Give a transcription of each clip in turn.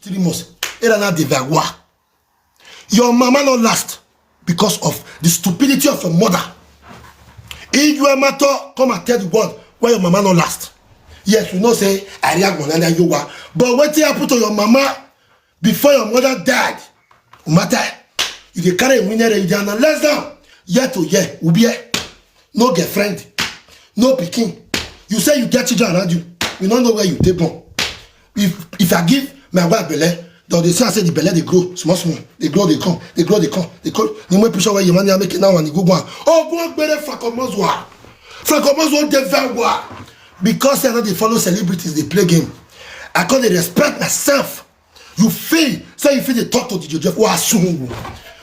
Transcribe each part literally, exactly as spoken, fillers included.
three months. Era na de vagwa. Your mama no last because of the stupidity of your mother. If you are matter, come and tell the world why your mama no last. Yes, we know say I react one and you wa. But wetin happen to your mama before your mother died? Matter, you dey carry a winner, you dey analyze am. Year to year, we be here. No girlfriend, no pikin. You say you get children around you. We no know where you dey born. If if I give my wife belle, don dey see am say the belle dey grow small small, dey grow dey come, dey grow dey come, dey grow. The more picture wey your man make it now and e go go am. Ogun ogbere Franco Mozua. Franco Mozua dey very well because I no dey follow celebrities dey play game. I come dey respect myself. You feel say you fit dey talk to D J Jeff wey assume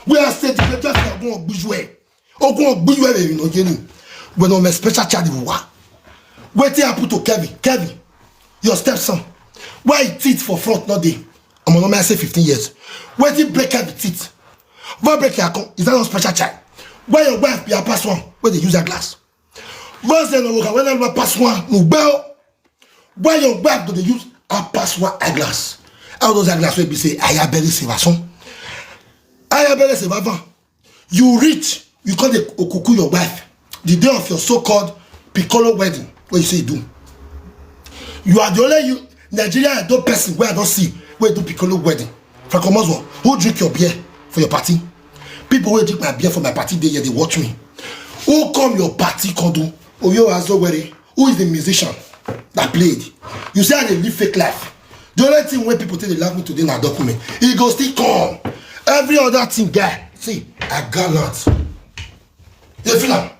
we are say D J Jeff na ogun ogbujue. Ogun ogbujue wey you no get ni. When on my special child wa. Wetin happen to Kevin? Kevin, your stepson. Why he teeth for front no dey? I'm on my say fifteen years. Wetin break Kevin teeth? What break your account? Is that not special child? Why your wife be a pass one? Where they use that glass? Once they no work, when I pass one, no bell. Why your wife do they use a pass one eyeglass? All those eyeglass will be say, I have very silver son. I have very silver van. You rich, you call the okuku your wife. The day of your so-called Piccolo wedding, what you say you do? You are the only you Nigeria I don't person where I don't see where do Piccolo wedding. Franco Mozwa, who drink your beer for your party? People who drink my beer for my party, they they watch me. Who come your party, Kodu? Oyo Azowere, who is the musician that played? You say I dey live fake life. The only thing when people think they laugh me today na document. He go still come. Every other thing, guy. See, I gallant. You feel am?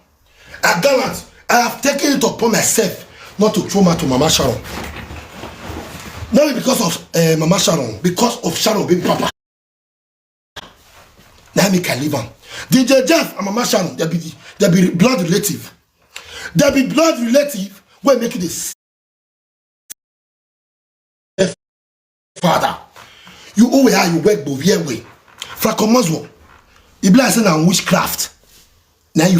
I gallant. I have taken it upon myself not to throw mouth to Mama Sharon. Not because of uh, Mama Sharon, because of Sharon baby papa. Now make I leave am. D J Jeff and Mama Sharon, they be they be blood relative. They be blood relative. Wey make you dey father. You owe her, you work both here way. Franco Mozwa. E be like say na witchcraft. Now you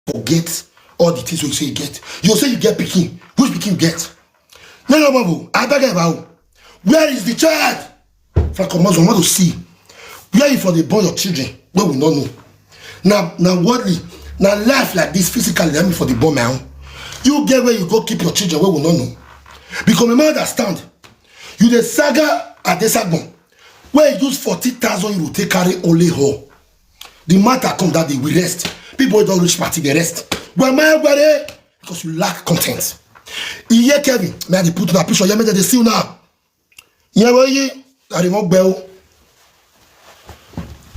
forget all the things you say you get. You say you get pikin. Which pikin you get? No, no, Bobo. I beg you, Bobo. Where is the child? Franco Mozwa, I want to see where you for the born your children. Where we no know. Now, now worldly, now life like this physically, let me for the born my own. You get where you go keep your children where we no know. Because my mother understand. You the saga at the sagbon. Where you use forty thousand euro take carry only home. The matter come that day we rest. People wey don reach party dey rest. Well, my worry because you lack content. Iye Kevin, may I dey put una picture here make dem dey see una. Iye wo yi, I dey wan gbẹ o.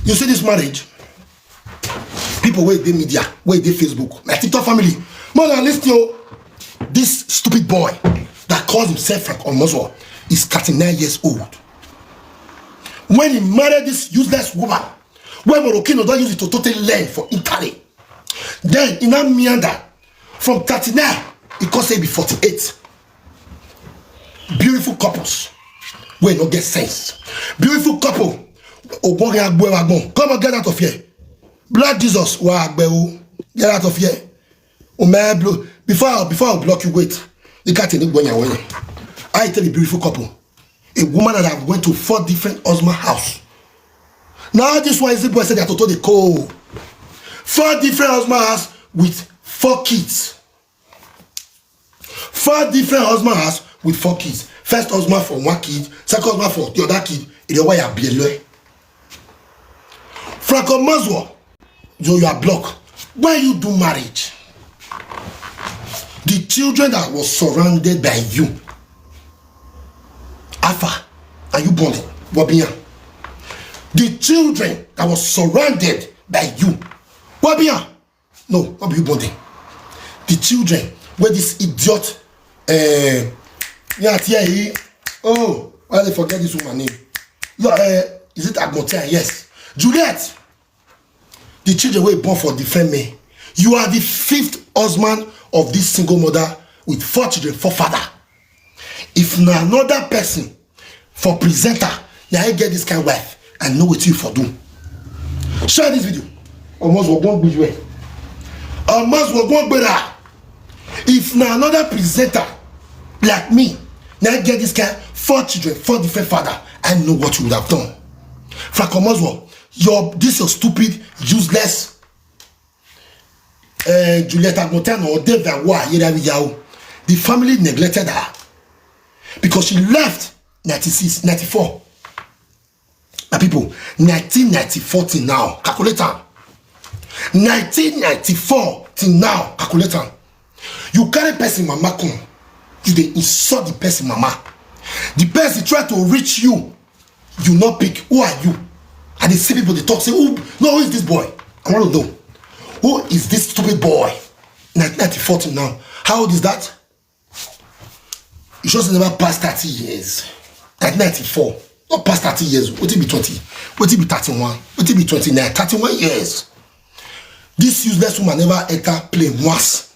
You see this marriage? People wey dey media, wey dey Facebook, my TikTok family, more than listen o. This stupid boy that calls himself Frank Omozo is thirty-nine years old. When he married this useless woman, wey Morokino don use it to totally learn for Italy. Then he now meander from thirty-nine, he come say be forty-eight. Beautiful couples wey no get sense. Beautiful couple. Ogbonge agbo ewagbon. Come on, get out of here. Blood Jesus, wa agbe o. Get out of here. Ome blow. Before I, before I block you, wait. You can't take when you I tell the beautiful couple. A woman that have went to four different husband house. Now this one is the boy said that Toto the co. Four different husband house with four kids. Four different husband house with four kids. First husband for one kid, second husband for the other kid. In the way I be alone. Franco Maswell, you, you are blocked. Why you do marriage? The children that was surrounded by you. Alpha, are you born? Wabia. The children that was surrounded by you. Wabia. No, not be you born them. The children where this idiot, uh, yeah, T I E, oh, why they forget this woman name? Yeah, uh, is it Agbotia? Yes. Juliet. The children were born for different men. You are the fifth husband of this single mother with four children, four father. If na another person for presenter, na I get this kind wife, I know what you for do. Share this video. Almost we go gbiju. Almost we go gbera. If na another presenter like me, na get this kind four children, four different father, I know what you would have done. Frank Omozwo, your, this your stupid, useless, uh, Juliet Agbontano or Dave Awa Yerawiyahu. The family neglected her because she left ninety-six, ninety-four. My people, nineteen ninety-four till now, calculate am. Nineteen ninety-four till now, calculate am. You carry person mama come, you dey insult the person mama. The person try to reach you, you no pick. Who are you? I dey see people dey talk say, "Who, no, who is this boy?" I want to know. Who is this stupid boy? Nineteen ninety-four till now. How old is that? You sure say never pass thirty years? Like ninety-four. Not pass thirty years. Wetin be twenty? Wetin be thirty-one? Wetin be twenty-nine? Thirty-one years. This useless woman never enter plane once.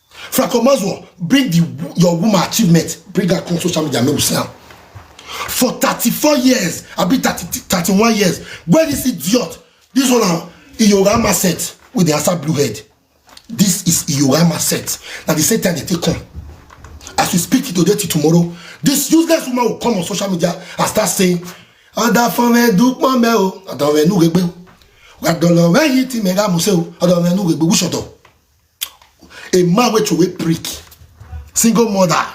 Frank Omozwo, bring the, your woman achievement, bring her come social media, make we see am. For thirty-four years, I be thirty, thirty-one years. Where this idiot? This one na Iyorama set with the answer blue head. This is Iyorama set. Na the same time they take come. As we speak today till tomorrow, this useless woman will come on social media and start saying, "Ada fome dukpon me o, ada we nu regbe o. Wa dolo we yi ti me ga mo se o, ada we nu regbe." Who shut up? A man wey throway prick, single mother,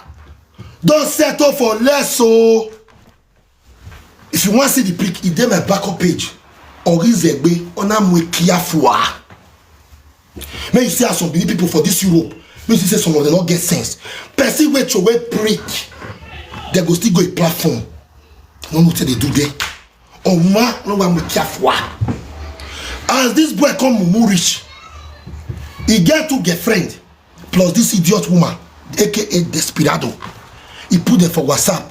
don settle for less o. If you wan see the prick, e dey my backup page. Orizegbe Onamwekiafua. Make you see how some Benin people for this Europe, make you see say some of them no get sense. Person wey throway prick, they go still go a platform. No know wetin they do there. Onwa no wan make careful. As this boy come mumu reach, he get two girlfriend plus this idiot woman, A K A Desperado. He put them for WhatsApp.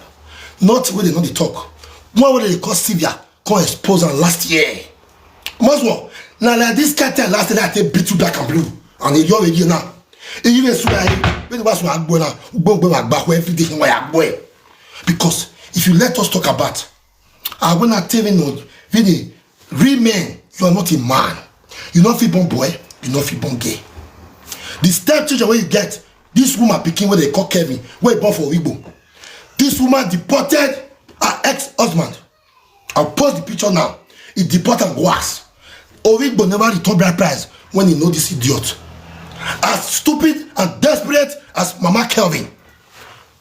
Not where they no dey talk. One wey they call Sylvia come expose am last year. Must well, na like this cartel last year I take beat you black and blue. And you already now. He even swear, when the was agbo now, go go agbo every day, why agbo? Because if you let us talk about, I will not tell you no, really, real men, you are not a man. You not fit born boy, you not fit born gay. The step children wey you get, this woman pikin wey they call Kevin, wey born for Igbo. This woman deported her ex-husband. I'll post the picture now. He deport am go house. Origbo never return bride price when he know this idiot. As stupid and desperate as Mama Kelvin,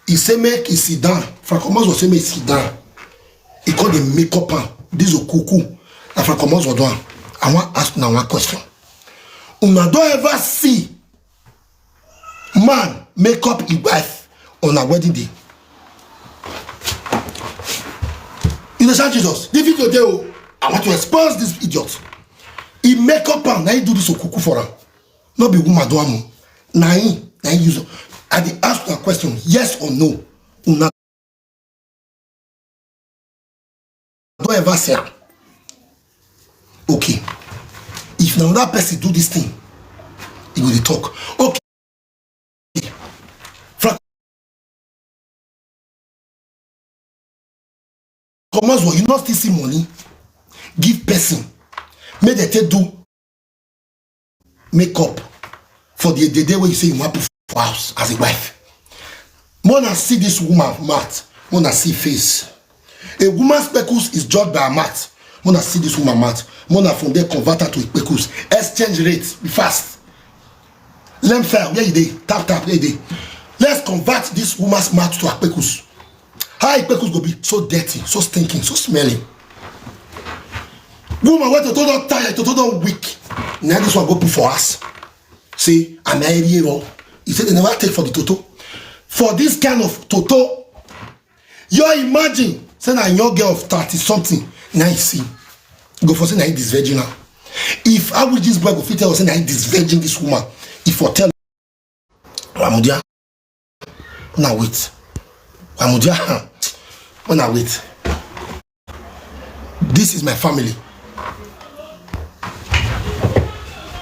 he say make he sit down. Frank Omozo say make he sit down. He call the makeup am. This okuku. And Frank Omozo do am. I wan ask una one question. Una don ever see man make up his wife on her wedding day? You dey shout Jesus. The video dey o. I want to expose this idiot. He make up am, na he do this okuku for am. No be woman do am o. Na him, na him use am. I dey ask una question, yes or no? Una don ever see am? Okay. If na another person do this thing, he go dey talk. Okay. Frank Comot, you no still see money give person make dem take do makeup for the, the day wey you say you wan put for house as a wife. Mona see this woman mouth, Mona see face. A woman's speckles is judged by her mouth. Mona see this woman mouth, Mona from there convert her to a speckles. Exchange rate be fast. Lemfel, where you dey? Tap tap, where you dey? Let's convert this woman's mouth to akpekus. How akpekus go be so dirty, so stinking, so smelling? Woman wey toto don tire, toto don weak. Na this one go put for us. Say, I'm a hero. He said they never take for the toto. For this kind of toto, you imagine say na young girl of thirty something, na you see. You go for say na you this virgin now. If how would this boy go fit tell us say na you this virgin, this woman? If for tell Wamudia, na wait. Wamudia, when I wait. This is my family.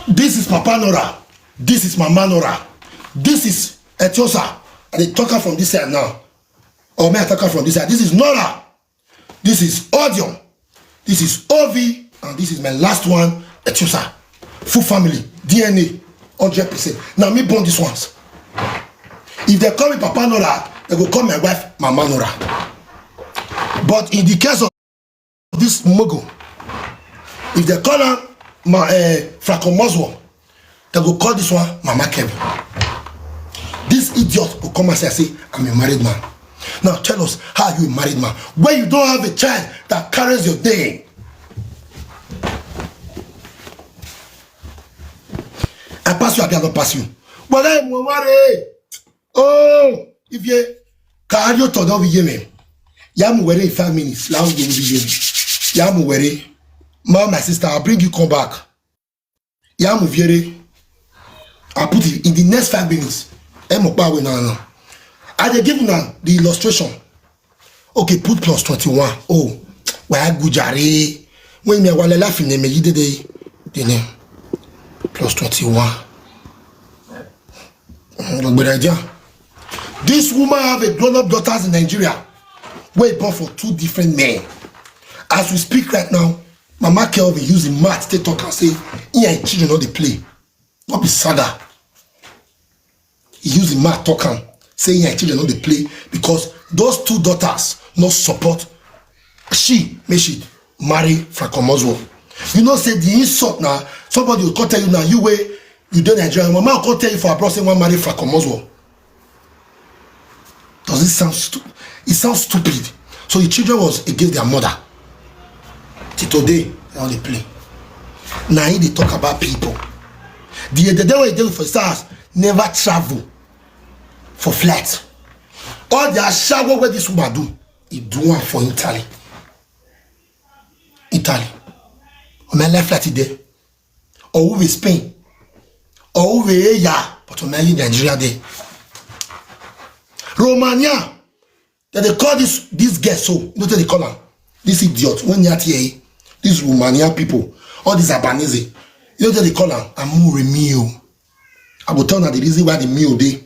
This is Papa Nora. This is Mama Nora. This is Etiosa. I dey talk am from this side now. Or may I talk am from this side? This is Nora. This is Odion. This is Ovi. And this is my last one, Etiosa. Full family, D N A, hundred percent. Na me born these ones. If they call me Papa Nora, they go call my wife Mama Nora. But in the case of this mogul, if they call her Ma, uh, Franco Moswell, they go call this one Mama Kevin. This idiot go come and say, I say, I'm a married man. Now tell us, how are you a married man? When you don't have a child that carries your name. I pass you, I don't pass you. But I'm married. Oh, if you carry your todo, we me. Yamu were in five minutes. Lao you will be. Yamu were. Ma, my sister, I'll bring you come back. Yamu viere. I'll put it in the next five minutes. Emo pa we na na. I dey give now the illustration. Okay, put plus twenty-one. Oh, why gujare? When me wale laughing, me yide de. Plus twenty-one. Mm, good idea. This woman have a grown-up daughters in Nigeria. Wey born for two different men. As we speak right now, Mama Kelvin using math to talk and say, he and children no dey play. No be saga. He using math talk and say, he and children no dey play because those two daughters no support she, make she marry Franco Moswell. You know, say the insult now, somebody will come tell you now, you way you dey Nigeria, mama will come tell you for abroad, say, one marry Franco Moswell. Does it sound stupid? It sounds stupid. So the children was against their mother. Till today, they only play. Now he dey talk about people. The, the day when he dey for stars, never travel for flight. All the ashawo where this woman do, he do one for Italy. Italy. On my life flight today. Or who will Spain? Or who will Asia? But on my Nigeria day. Romania. Then they call this, this girl so. You know what they call her? This idiot. When you hear this Romania people, all these Albanese, you know what they call her? Amure mio. I go tell her the reason why the mio dey.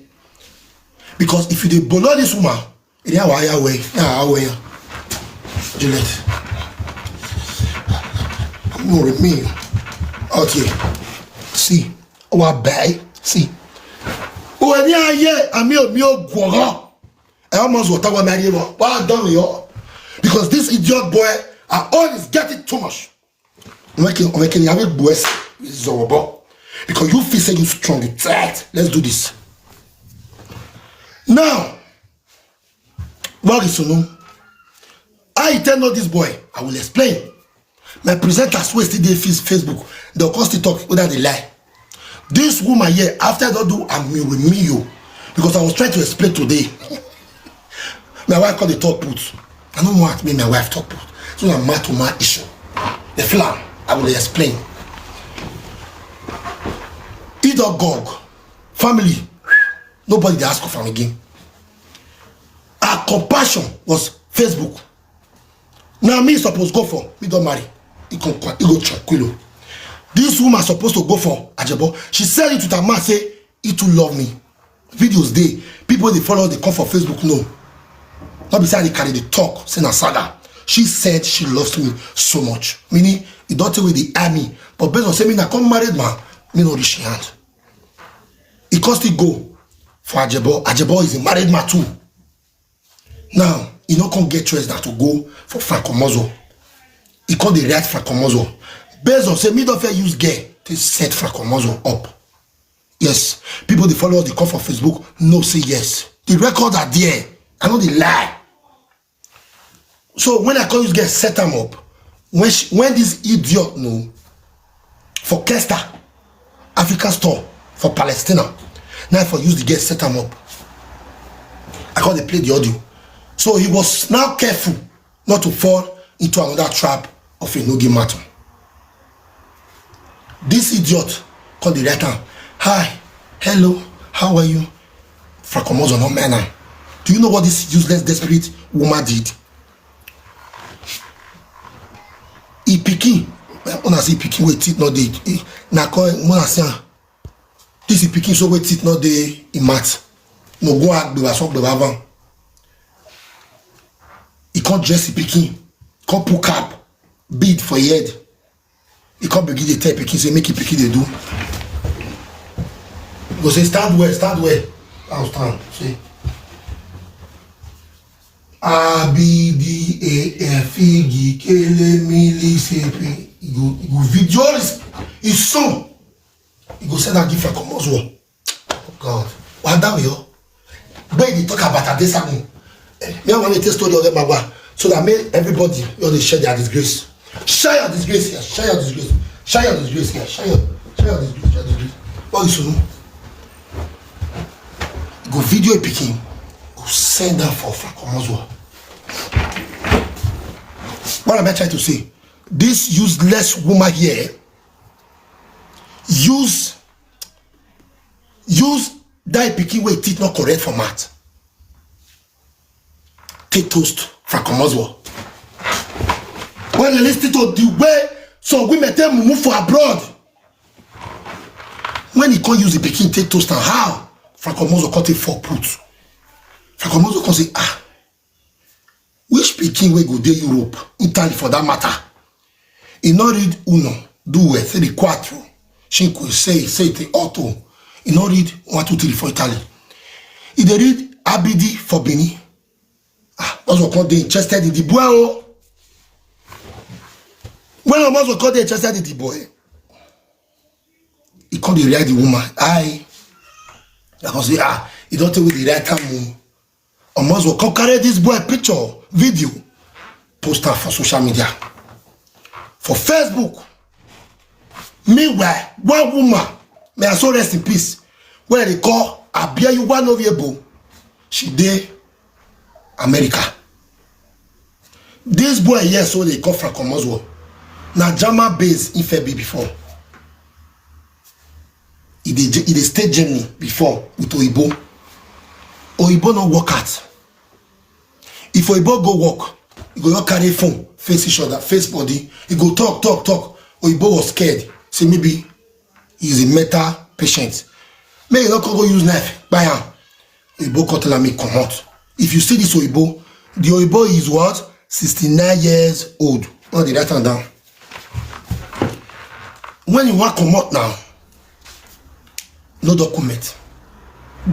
Because if you dey below this woman, it dey our higher way, yeah, our way. Juliet. Amure mio. Out here. See. Our bay. See. Oh, yeah, yeah. Amure mio gworo. I almost water one marry one. Well done, yo. Because this idiot boy, I always get it too much. Make it, make it, have it, boys. It's over. Because you feel say you strong, you tight. Let's do this. Now, what is no? I tell not this boy. I will explain. My presenters wey still dey face-, Facebook, they'll come still talk whether they lie. This woman here, after I don't do, I'm me with me, you. Because I was trying to explain today. My wife called the talk put. I don't want me, my wife talk put. So I'm mad to my issue. The flam, I will explain. Idogog, family, nobody dey ask for am again. Our compassion was Facebook. Now me suppose go for, me don't marry. He go, he go tranquilo. This woman supposed to go for Ajebo. She said it with her mouth, say, he too love me. Videos dey. People they follow, they come for Facebook, no. Not beside they carry the talk, say na saga. She said she loves me so much. Meaning, it don't tell with the army. But based on say me na come married man, me no reach hand. He cost it go for Ajebo. Ajebo is a married man too. Now, he no come get choice than to go for Franco Mozo. He come dey react Franco Mozo. Based on say me don't fair use girl to set Franco Mozo up. Yes, people they follow us, they come for Facebook, no say yes. The records are there. I know they lie. So when I come use girl set am up, when she, when this idiot know for Kesta African store for Palestina, now for use the girl set am up. I come dey play the audio. So he was now careful not to fall into another trap of a no-game matter. This idiot come dey write am, "Hi, hello, how are you?" Franco Mozo no man am. Do you know what this useless, desperate woman did? He pikin, when I say pikin, wey teeth no dey, eh, na call, when I say am, this is pikin, so wey teeth no dey in mat. No go act the so the van. He come dress the pikin, come put cap, bead for him head. He come begin dey tell pikin say make him pikin dey do. He go say, "Stand well, stand well." Understand? See. A B D A F G kele mili sepe. You go, you go video this. It's so. You go send that gift for Commonwealth. Oh God. What down here? When you talk about Adesanya, me I want to tell story of them, so that make everybody, you know, they share their disgrace. Share your disgrace here. Share your disgrace. Share your disgrace here. Share your, share your disgrace. Share your disgrace. What is you? Go video a picking. Go send that for Frank Omozua. What am I trying to say? This useless woman here use use that picking way teeth not correct for mat. Take toast, Frank Omozua. When you listen to the way some women take mumu for abroad, when he can't use the picking take toast and how Frank Omozua can't take four put. Frank Omozua can't say, ah, which picking we go dey Europe, Italy for that matter? He not read uno, due, three, quattro, cinque, sei, sette, otto. He not read one, two, three for Italy. He dey read A B D for Benin. Ah, that's what come dey interested in the boy. Oh. When Omozua come dey interested in the boy, he come dey react the woman. I, I come say, ah, he don't tell me the right time. Oh. Omozua come carry this boy picture, video, post am for social media, for Facebook. Meanwhile, one woman, may I so rest in peace, where they call Abiayuwa Noviebo, she dey America. This boy here, so they call Frank Omozua. Na German base in February before. He dey, he dey stay Germany before with Oyibo. Oyibo no work out. If Oyibo go work, he go just carry phone, face each other, face body. He go talk, talk, talk. Oyibo was scared. Say maybe he's a mental patient. May he not go use knife, buy him. Oyibo come tell am make comot. If you see this Oyibo, the Oyibo is what? Sixty-nine years old. No, dey write am down. When you want comot now, no document.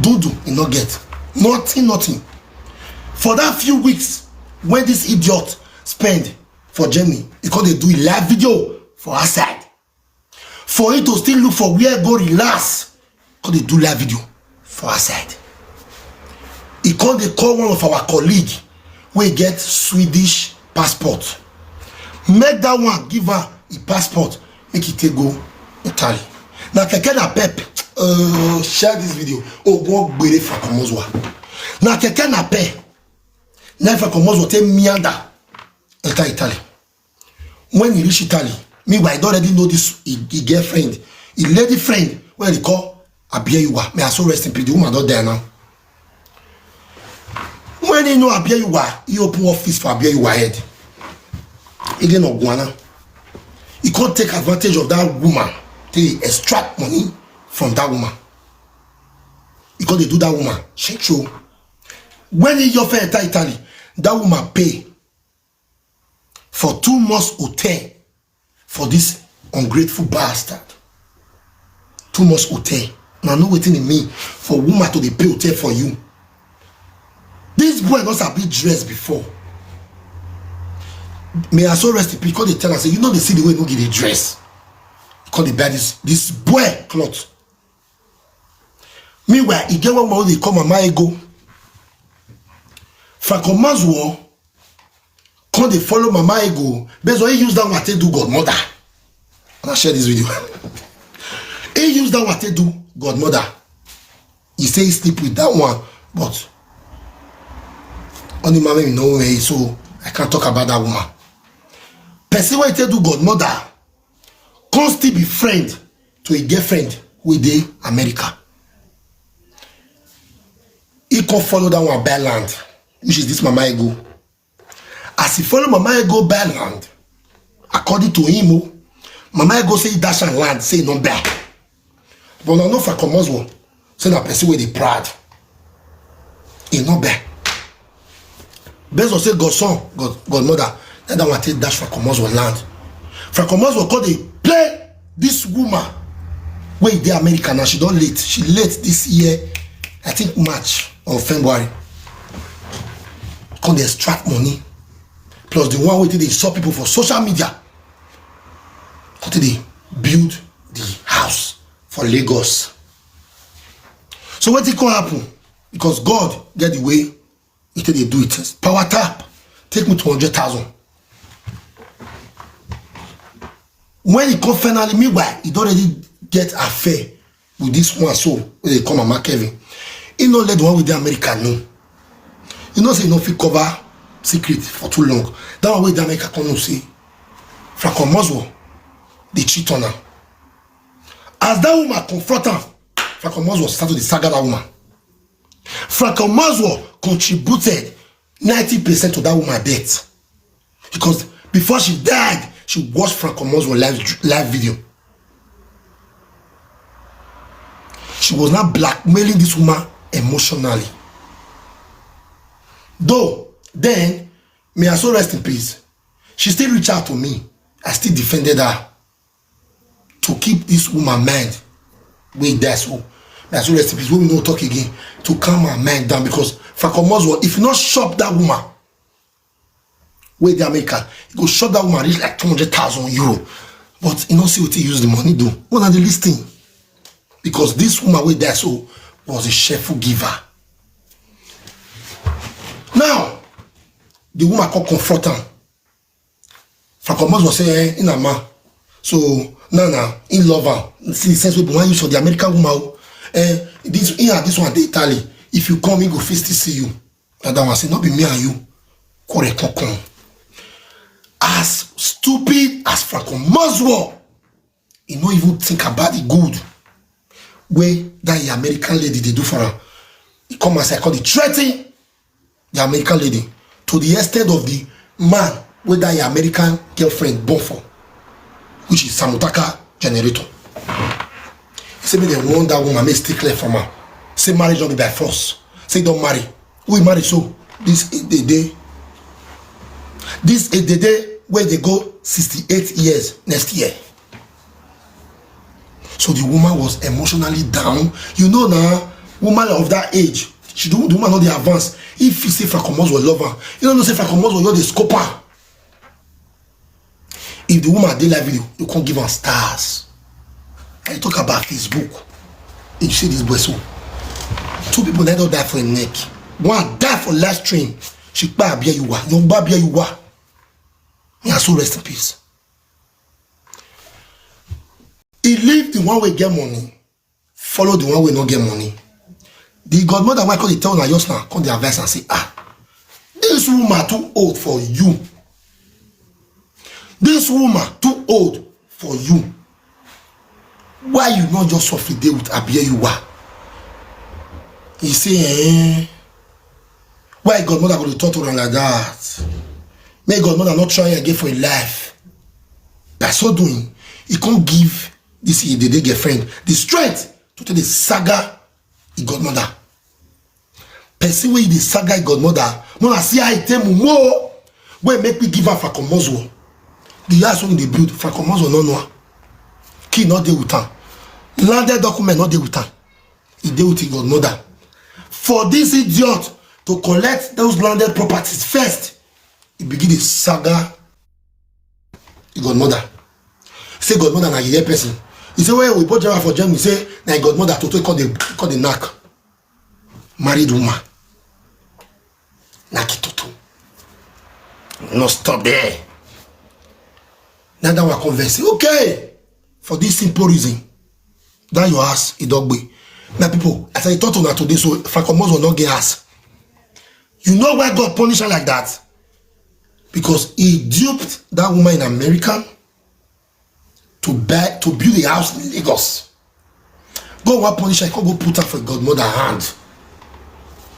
Do do, you no get. Nothing, nothing. For that few weeks, when this idiot spend for Germany, he come dey do a live video for outside. For him to still look for where go relax, come dey do live video for outside. He come dey call one of our colleague wey get Swedish passport. Make that one give am him passport, make he take go Italy. Na keke na pep. Uh, share this video. Ogun ogbere Frank Omozua. Na keke na pep. Na Frank Omozua take meander enter Italy. When he reach Italy, meanwhile, he don already know this, he, he girlfriend, he lady friend, wey they call Abiayuwa. May I so rest in peace. The woman don die now. When he know Abiayuwa, he open office for Abiayuwa head. He dey no guana. He can't take advantage of that woman. They extract money from that woman. He can't dey do that woman. She true. When he your friend enter Italy, that woman pay for two months hotel for this ungrateful bastard. Two months hotel. Now know wetin e mean for woman to dey pay hotel for you. This boy no sabi dress before. May I so rest in peace. Come dey tell am say you no dey see the way no give dey dress. Come dey buy this this boy cloth. Meanwhile, e get one man wey dey call Mama Ego. Frank Omozua come dey follow Mama Ego. Based on he use that one take do godmother. Una share this video. He use that one take do godmother. He say he sleep with that one, but only mama know where he, so I can't talk about that woman. Person wey take do godmother come still be friend to a girlfriend wey dey America. He come follow that one buy land, which is this Mama Ego. As he follow Mama Ego buy land, according to him, oh, Mama Ego say he dash am land, say he no buy. But na no Frank Omozua, say na person wey dey proud. He no buy. Based on say godson, god, godmother, na that one take dash Frank Omozua land. Frank Omozua come dey play this woman wey dey America now. She don late. She late this year. I think March or February, come dey extract money, plus the one wey take dey insult people for social media, come take dey build the house for Lagos. So wetin come happen? Because God get the way he take dey do it. Power tap, take me two hundred thousand. When he come finally, meanwhile, he don already get affair with this one so wey dey call Mama Kevin. He no let the one wey dey America know. You know say he no fit cover secret for too long. That one wey dey America come know say Frank Omozwo dey cheat on am. As that woman confront am, Frank Omozwo start to dey saga that woman. Frank Omozwo contributed ninety percent to that woman death, because before she died, she watched Frank Omozwo live, live video. She was now blackmailing this woman emotionally. Though then, may her soul rest in peace, she still reach out to me. I still defended her to keep this woman mind wey die so. May her soul rest in peace, wey we no talk again, to calm her mind down, because Frank Omozwo, if you no shop that woman wey dey America, you go shop that woman reach like two hundred thousand euro. But you no see wetin he use the money do. Una dey listen, because this woman wey die so was a cheerful giver. Now, the woman come confront am. Frank Omozwo say, eh, in a man. So now, now, in love am. See the sense wey be wan use for the American woman o. Eh, this, he and this one dey Italy. If you come, he go fit still see you. That one say, no be me and you. Kore kankan. As stupid as Frank Omozwo, he no even think about the good wey that American lady dey do for am. He come outside, come dey threaten the American lady to the extent of the man wey that American girlfriend born for, which is Samutaka Generator. He say make dem warn that woman, make e stay clear from am. Say marriage no be by force. Say he don marry. Who he marry so? This Edede. This Edede wey dey go sixty-eight years next year. So the woman was emotionally down. You know now, woman of that age, she do, the woman no dey advance. If you say Frank Omozwo love her, you don't know say Frank Omozwo, you dey scope her. If the woman dey live video, you can't give her stars. I talk about Facebook. You see this boy so. Two people that don't die for a neck. One die for live stream. She kpa Abia you wa. You kpa Abia you wa. May her soul rest in peace. He leave the one wey get money, follow the one wey no get money. The godmother wey come dey tell una just now, come dey advise am say, ah, this woman too old for you. This woman too old for you. Why you not just softly dey with Abia you wa? He say, eh, why godmother go dey talk to am like that? Make godmother not try again for him life. By so doing, he can't give this Edede girlfriend the strength to take the saga his godmother. Person wey dey saga his godmother, no na see how he take mumu o, wey make me give am Frank Omozwo. The house wey dey build, Frank Omozwo no know am. Key no dey with am. Landed document no dey with am. He dey with his godmother. For this idiot to collect those landed properties first, he begin dey saga his godmother. Say godmother na yeye person. He say when we put driver for Germany, say na his godmother to take call the, call the knack. Married woman. Knack it toto. No stop there. Now that one come vex say, okay, for this simple reason, that your ass, Idogbe. My people, as I talk to una today, so Frank Omozwo no get ass. You know why God punish her like that? Because he duped that woman in America to buy, to build a house in Lagos. God wan punish her, he come go put her for godmother hand.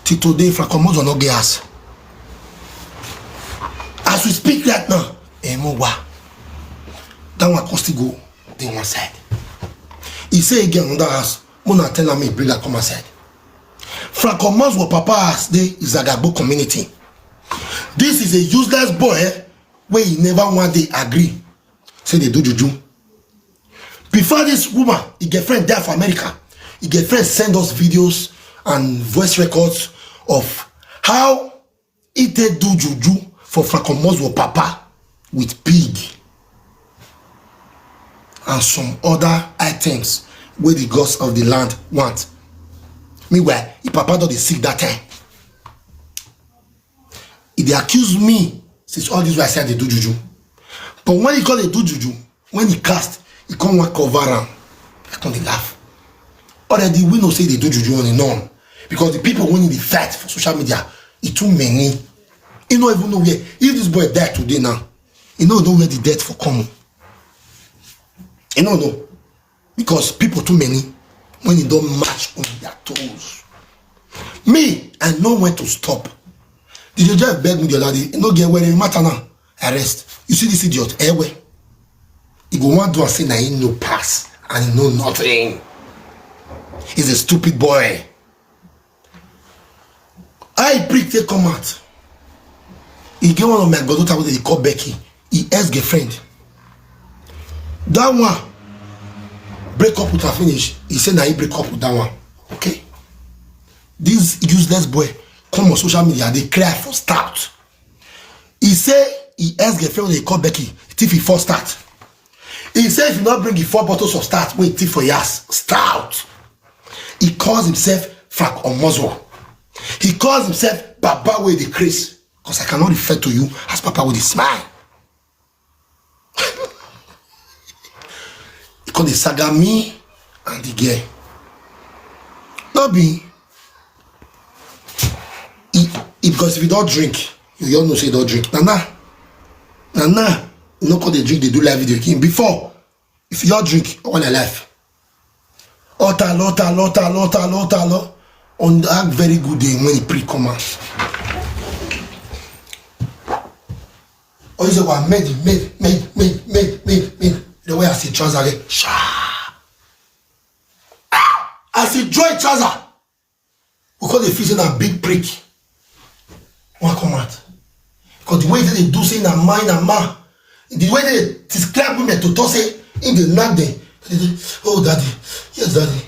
Till today, Frank Omozwo no get ass. As we speak right now, eh, mo wa. That one come still go dey one side. He say he get another house. Mona tell am, he bring her come outside. Frank Omozwo papa house dey Izagagbo community. This is a useless boy, eh, wey he never one day agree say dey do juju. Before this woman, his girlfriend die for America. His girlfriend send us videos and voice records of how he take do juju for Frank Omozwo papa with pig and some other items wey the gods of the land want. Meanwhile, him papa don dey sick that time. He dey accuse me since all this while say I dey do juju. But when he come dey do juju, when he cast, he come wan cover am. I come dey laugh. Already, we know say he dey do juju on him own because the people wey he dey fight for social media, e too many. He no even know where. If this boy die today now, he no know where the death for come. He no know because people too many when he don match on their toes. Me, I know when to stop. The judge beg me the other day, "E no get where the matter now. Arrest." You see this idiot, Ewe? He go wan do and say na he no pass and he know nothing. He's a stupid boy. I prick take come out. He get one of my goddaughter wey dey call Becky. He ex-girlfriend. That one break up with her finish. He say na he break up with that one. Okay. This useless boy come on social media, dey cry for stout. He say he ex-girlfriend wey dey call Becky, thief him four stout. He say if you not bring him four bottles of stout, wey thief for your house, stout. He calls himself Frank Omozwo. He calls himself Baba wey dey craze. Because I cannot refer to you as Papa wey dey smile. He come dey saga me and the girl. No be. He, he, because if you don't drink, you all know say you don't drink. Na now, na now, you no come dey drink, dey do live video again. Before, if you all drink, all your life. Otalo, otalo, otalo, otalo, otalo. On that very good day when he pre come out. Or you say, "Well, made, made, made, made, made, made, made." The way I see trouser, I get, sha. Ah! I see joy trouser. We call the feel say na big prick. Wan come out. Because the way they do say na mine, na ma. The way they describe women to talk say, in the knack them. They dey, "Oh, daddy. Yes, daddy."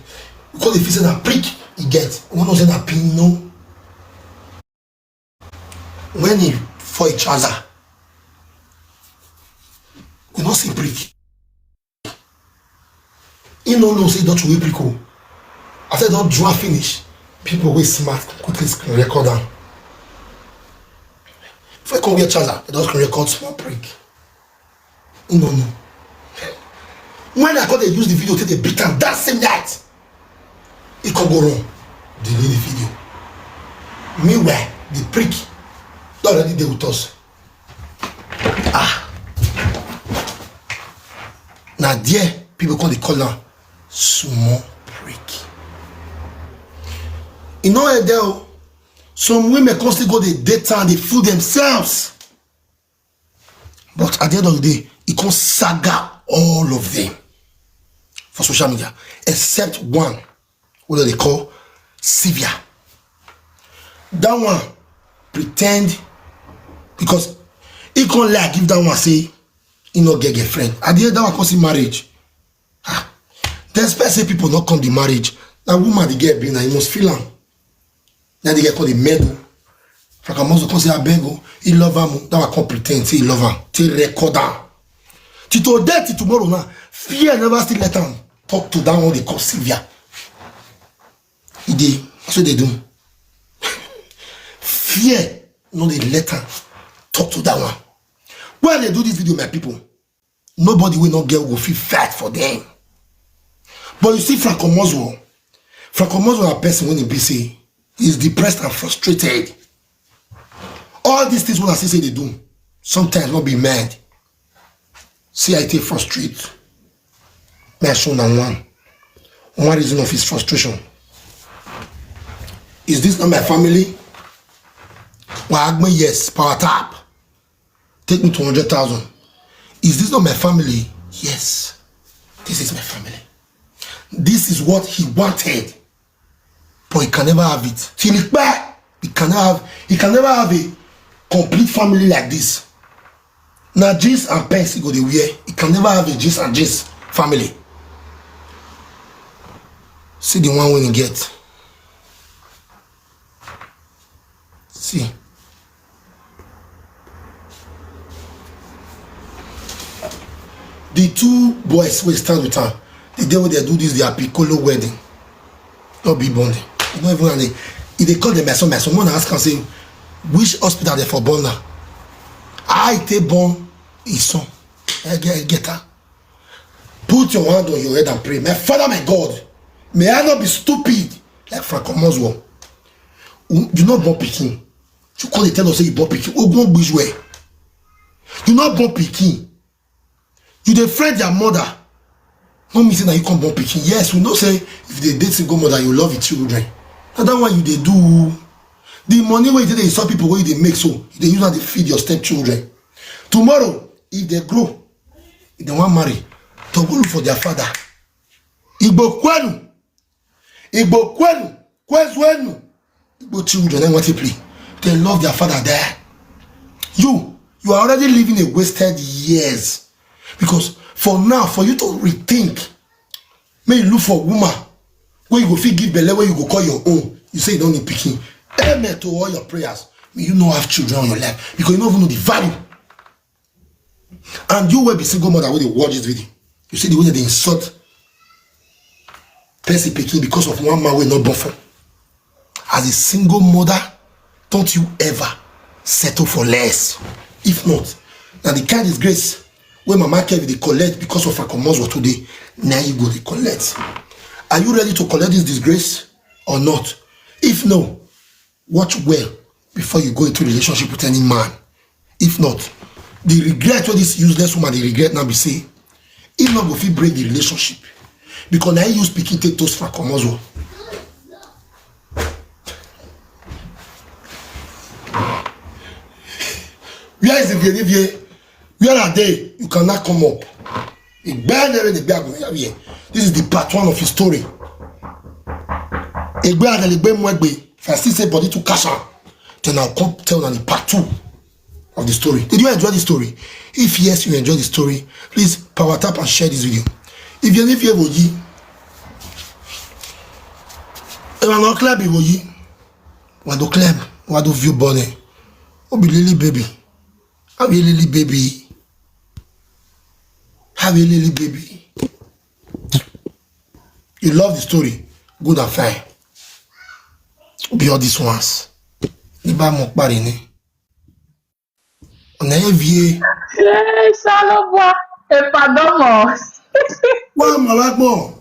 We call the feel say na prick he get. We no say na pin, no. When he for a trouser, we no see prick. He no know say don throway prick o. I said don draw finish. People wey smart quickly screen record am. If I come wear trouser, I don screen record small prick. He no know. When I come dey use the video take dey beat am that same night, he come go run, delete the video. Meanwhile, the prick don already dey with us. Ah, na there people come dey call am small prick. E no end there o. Some women come still go dey date am, dey fool themselves. But at the end of the day, e come saga all of them for social media, except one wey dem dey call Sylvia. That one pretend because he come lie give that one say he no get girlfriend. At the end, that one come see marriage. Ah, dem expect say people no come the marriage. Na woman the girl be, na you must feel am. Na the girl come dey meddle. Frank Omozwo come say, "Abeg o, he love am o." That one come pretend say he love am. Take record am. Till today, till tomorrow now, fear never still let am talk to that one they call Sylvia. He dey, that's what they do. Fear no dey let am talk to that one. Why they do this video, my people? Nobody wey no get go fit fight for them. But you see Frank Omozwo, Frank Omozwo na person wey e be say he's depressed and frustrated. All these things wey I see say they do, sometimes no be mad. See, I take frustrate. May I show na one. One reason of his frustration. Is this not my family? Well, Agbe, yes, power tap. Take me to hundred thousand. Is this not my family? Yes, this is my family. This is what he wanted, but he can never have it. Till he kpai, he can never have, he can never have a complete family like this. Na jeans and pants he go dey wear. He can never have a jeans and jeans family. See the one wey he get. See, the two boys wey stand with am, the day wey dem do this their piccolo wedding, no be born dem. You no even know. E dey call them my son, my son. When I ask am say which hospital dem for born am, I take born his son. I get, I get her. Put your hand on your head and pray. My Father, my God, may I not be stupid like Frank Omozwo. You no born pikin. You call dey tell us say you born pikin. Ogun gbiju eh. You no born pikin. You dey friend their mother. No mean say na you come born pikin. Yes, we know say if you dey date single mother, you love your children. Na that one you dey do. The money wey you take dey insult people wey you dey make so, you dey use am dey feed your stepchildren. Tomorrow, if they grow, if they wan marry, to go look for their father. Igbo kwenu, Igbo kwenu, kwezuenu. Igbo children, dem want to play. They love their father there. You, you are already living a wasted years. Because for now, for you to rethink, may you look for woman where you go fit give belle, where you go call your own. You say you don't need pikin. Amen to all your prayers. May you not have children on your life because you don't even know the value. And you will be single mother wey dey watch this video. You see the way they insult person pikin because of one man wey no born for. As a single mother, don't you ever settle for less. If not, na the kind disgrace wey Mama Kevin dey collect because of her comot today, na you go dey collect. Are you ready to collect this disgrace or not? If no, watch well before you go into relationship with any man. If not, the regret wey this useless woman dey regret now be say he no go fit break the relationship because na he use pikin take toast for comot. Where is the Vievie? Where are they? You cannot come up. Igbe nere ni gbe agun ya wie. This is the part one of his story. Igbe adele gbe mu egbe. If I still say body to cash am, then I'll come tell una the part two of the story. Did you enjoy the story? If yes, you enjoy the story, please power tap and share this video. If you, if you ever yi, if I not clap, you will yi. Wa do clap, wa do view bonnet. Oh, be Lily baby. Have a Lily baby. Have a Lily baby. You love the story. Good and fine. Be all these ones. Iba mo pari ni. Ona evie. Hey, Salobua. Hey, pardon mo. Wa mo wa gbon.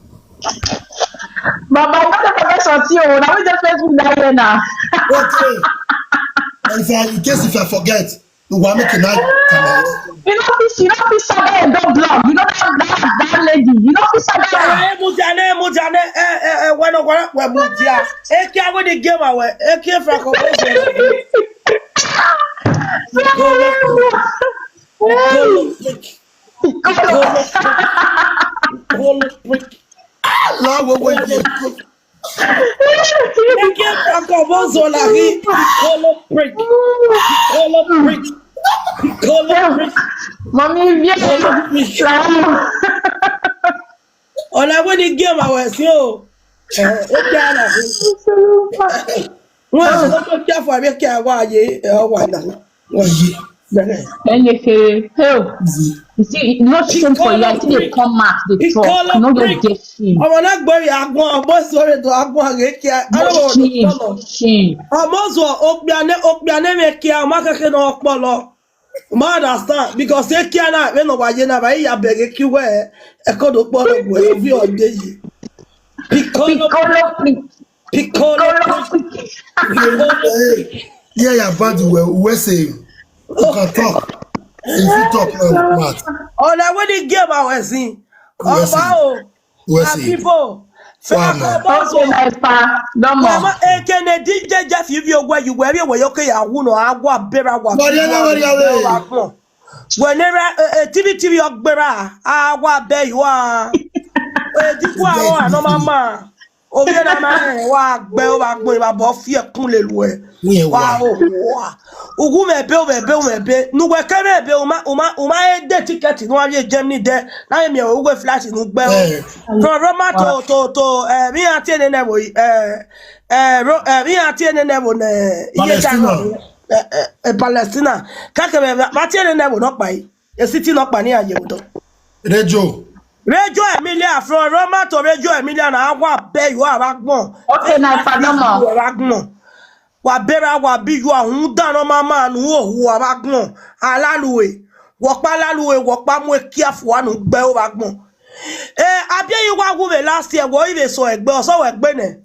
Baba, you don't forget something. Oh, now we just Facebook that here now. Okay. And if I, in case if I forget, you want me to now? You know, fish, you know, fish, I don't blog. You know that, that, that lady. You know, fish, I don't. Mujane, mujane, mujane, eh, eh, eh, when, when, when, mujia. Eke, I win the game away. Eke, Franco, Kolo prick. Kolo prick. Láwo wo ìwé. Eke Franco Bozo la rí. Kolo prick. Kolo prick. Kolo prick. Mami bien. Kolo prick. Ọ̀la wo ni game àwẹ̀ sí o? Ẹ, ó jẹ́ ara mi. Wọ́n á sọ pé kí a fọ àbí kí a wá ayé, ẹ, ọ wà náà. Wọ́n yé. Bẹ́ẹ̀. Ẹni ṣe, hey, you see, no shame for you. I think they come out, they talk. No, you get shame. Ọmọ náà gbọ́ yà gbọ́n, ọmọ sọ̀rọ̀ ètò àgbọ̀n àgé kí a. No shame, no shame. Ọmọ sọ, òpìànẹ́, òpìànẹ́ mi kí a, ọmọ kékeré náà pọ̀ lọ. Ma understand, because they can't, we no why you never hear beg a Q A, a code of bottle, we are there. Piccolo, Piccolo, Piccolo. Yeah, yeah, but we, we say, you can talk. If you talk, uh, what? Oh, now when the game I was in. Oh, wow. We say. People. Fẹ́ kọ́ bọ́ sọ. Okay, my pa, dọ́mọ. Mama, ekene D J Jeff, if you where you were, you were, okay, I won't know, I go bera wa. Wari, wari, wari. Whenever, eh, eh, T V, T V, ogbera, I go be you are. Eh, this one, no, mama. Obi na ma, eh, wa gbe, wa gbe, wa bo fi ekun le lu e. Wa o, wa. Ugu me be, o me be, o me be. Nu we ke me be, o ma, o ma, o ma e de ticket, no, a ye Germany de. Na ye mi o we flight nu gbe o. Eh. From Roma to, to, to, eh, mi ati ene ne wo, eh, Eh, ro-, eh, mi ati ene ne wo ne, iye Palestina. Jano, eh, eh, eh, Palestina. Kake me, ma ti ene ne wo no pa yi. E city no pa ni aye wo do. Rejo. Rejo Emilia, from Roma to Rejo Emilia, na wa be you are backbone. Okay, na Paloma. You are backbone. Wa bera, wa bi you are hundano mama, nu wo are backbone. Alaluwe. Wo pa laluwe, wo pa mu e kia fu anu gbe o backbone. Eh, abie yi wa gu ve last year, wo ive so egbe, o so egbe ne.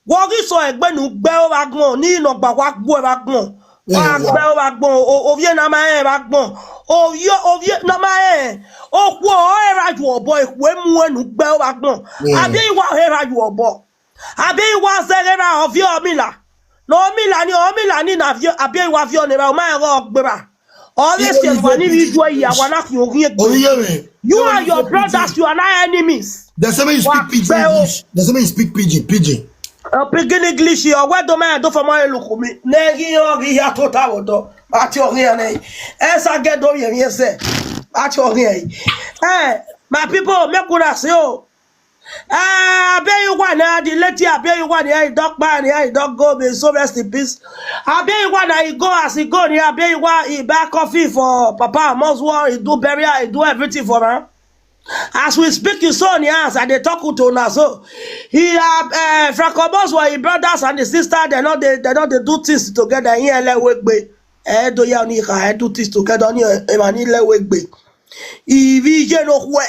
Wo gi so egbe nu gbe o backbone, ni no gba wa gbo e backbone. Wa gbe o backbone, o, ovie na ma e backbone. Ovie, ovie na ma e. O kwo o e ra ju obo, e kwo e mu e nu gbe o backbone. Abie yi wa e ra ju obo. Abie yi wa ze e ra ovie omila. No omila ni, omila ni na vie, abie yi wa vie o ne ra, o ma e ro gbe ra. Always say, you are not your brothers, you are not enemies. They say when you speak pidgin English. They say when you speak pidgin, pidgin. Uh, pidgin English, you are well done, man, do for my look me. Negi, you are here to tower, do. At your here, eh? As I get do here, yes, sir. At your here. Eh, my people, make good as you. Ah, Abeyuwa na the lady Abeyuwa na he don kpai, na he don go, may so rest in peace. Abeyuwa na he go as he go, na Abeyuwa, he buy coffin for Papa Amos one, he do burial, he do everything for am. As we speak, you saw in the house, and they talk to una so. He, uh, uh, Franco Boss were his brothers and the sister, they not they, they not they do things together. He ele wegbe. Eh, do ya ni ka, eh, do things together. Ni, eh, man, he ele wegbe. He, he, you know, where?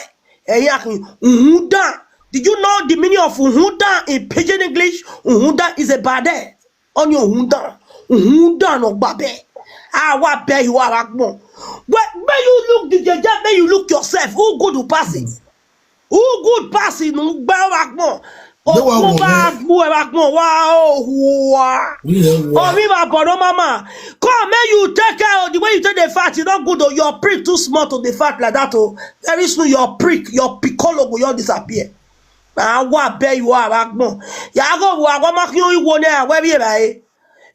Eyakin, uhundan. Did you know the meaning of uhundan in pidgin English? Uhundan is a bad day. On your uhundan. Uhundan no babe. Ah, what bear you are, Akbon. Where, where you look the judge, where you look yourself? Who good to pass it? Who good pass it? No bear Akbon. They were Okun ba good. Gbu e Akbon. Wa o, wa. Yeah, wa. Oh, me, my brother, mama. Come, may you take care of the way you take the fat. You don't good, oh. Your prick too small to the fat like that, oh. Very soon, your prick, your piccolo will all disappear. Ah, what bear you are, Akbon. Ya go, wa go, mak you, you won't have where you are.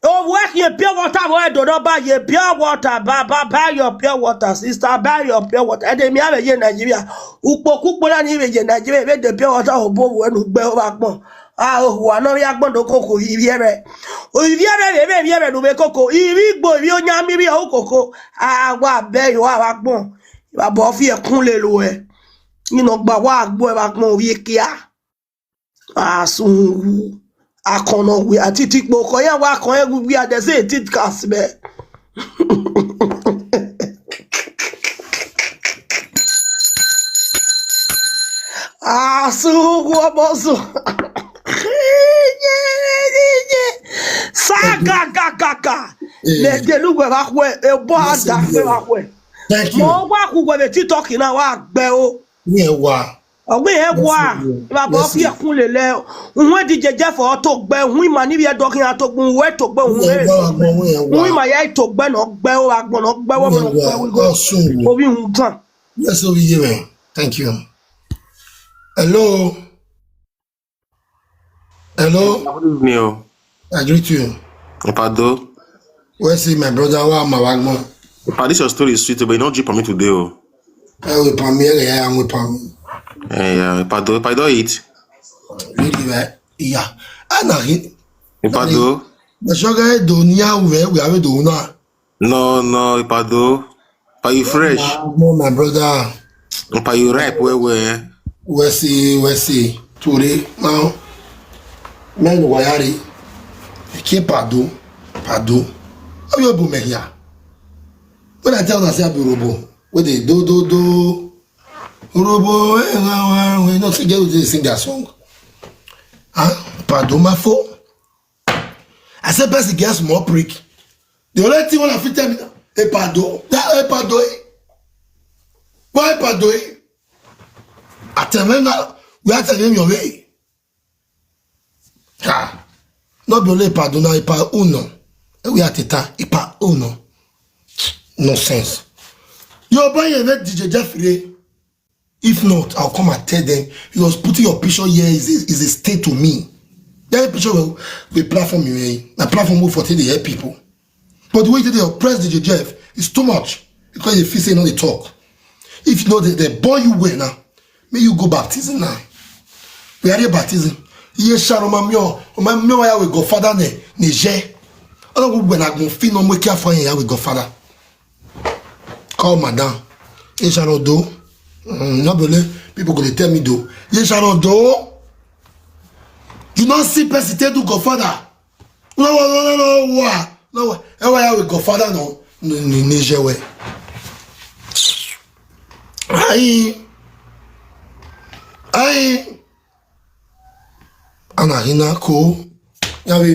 Oh, work your pure water, where do not buy your pure water, buy, buy, buy your pure water, sister, buy your pure water. And then me have a year Nigeria. Ukpo, kukpo, na ni ye Nigeria, make the pure water of both when you bear Akbon. Ah, oh, wa no ya gbon do koko, iviere. O iviere, iviere, iviere, no be koko. Ivi gbo, ivi onya, mi, ivi o koko. Ah, wa bear you are, Akbon. Wa bo fi e kun le lo e. You know, gba wa gbo e Akbon, vi kia. Asun. Akono we, ati ti po ko ya wa kon e wi, ade se ti kas be. Asu wo bosu. Sa ga ga ga ga. Eh. Le de lu gbe ba kwe, e bo a da gbe ba kwe. Thank you. Mo wa ku gbe be TikTok na wa gbe o. Yeah, wa. Ogbe e wa. Ba bo fi e kun le le. Unwe di jeje fo to gbe, unwe ma ni bi e do kin a to gun, we to gbe, unwe. Yeah, wa, wa, wa, wa. Unwe ma ya to gbe no gbe o, Akbon no gbe o, no gbe o. Obi un gan. Yes, over here, man. Thank you. Hello. Hello. Good evening, oh. I greet you. Ipado. Well, see, my brother, wa ma wa gbon. Ipado, this your story is sweet, but you don't drip on me today, oh. Eh, we pa mi, eh, eh, we pa mi. Eh, yeah, Ipado, Ipado eat. Really, right? Yeah. Ah, na hi-, Ipado. The sugar do nya we, we have do na. No, no, Ipado. Pa you fresh. Ah, no, my brother. Pa you ripe well, well. We see, we see. Today, now, men wayari. Ke Pado, Pado. How you bo me here? When I tell una say I be Robo, wey dey do, do, do. Robo, eh, wa, wa, wa. You know, say girl dey sing their song. Huh? Pado, my phone. I say person get small prick. The only thing wey I fit tell me na, Ipado. That Ipado, eh? Why Ipado, eh? I tell them now, we are telling your way. Ha. No be only Ipado na, Ipa Uno. Eh, we are Teta, Ipa Uno. Nonsense. Your boy, eh, D J Jeffrey. If not, I'll come and tell them, because putting your picture here is a, is a stain to me. That picture will be platform you, eh? Na platform wey for take dey help people. But the way you dey oppress D J Jeff is too much, because you feel say you no dey talk. If you know they, they born you well now, may you go baptism now. We are there baptism. Ye sharo ma mio, ma mio ya we godfather ne, ne je. Ono gu gbe na gun fi no mo ki afo yen ya we godfather. Call madam. Ye sharo do. Mm, no bele, people go dey tell me do. Ye sharo do. You no see person take do godfather. No, no, no, no, wa. No, wa. E wa ya we godfather no. Ni, ni, ni je we. Ayi. Ayi. Ana hina ko. Ya we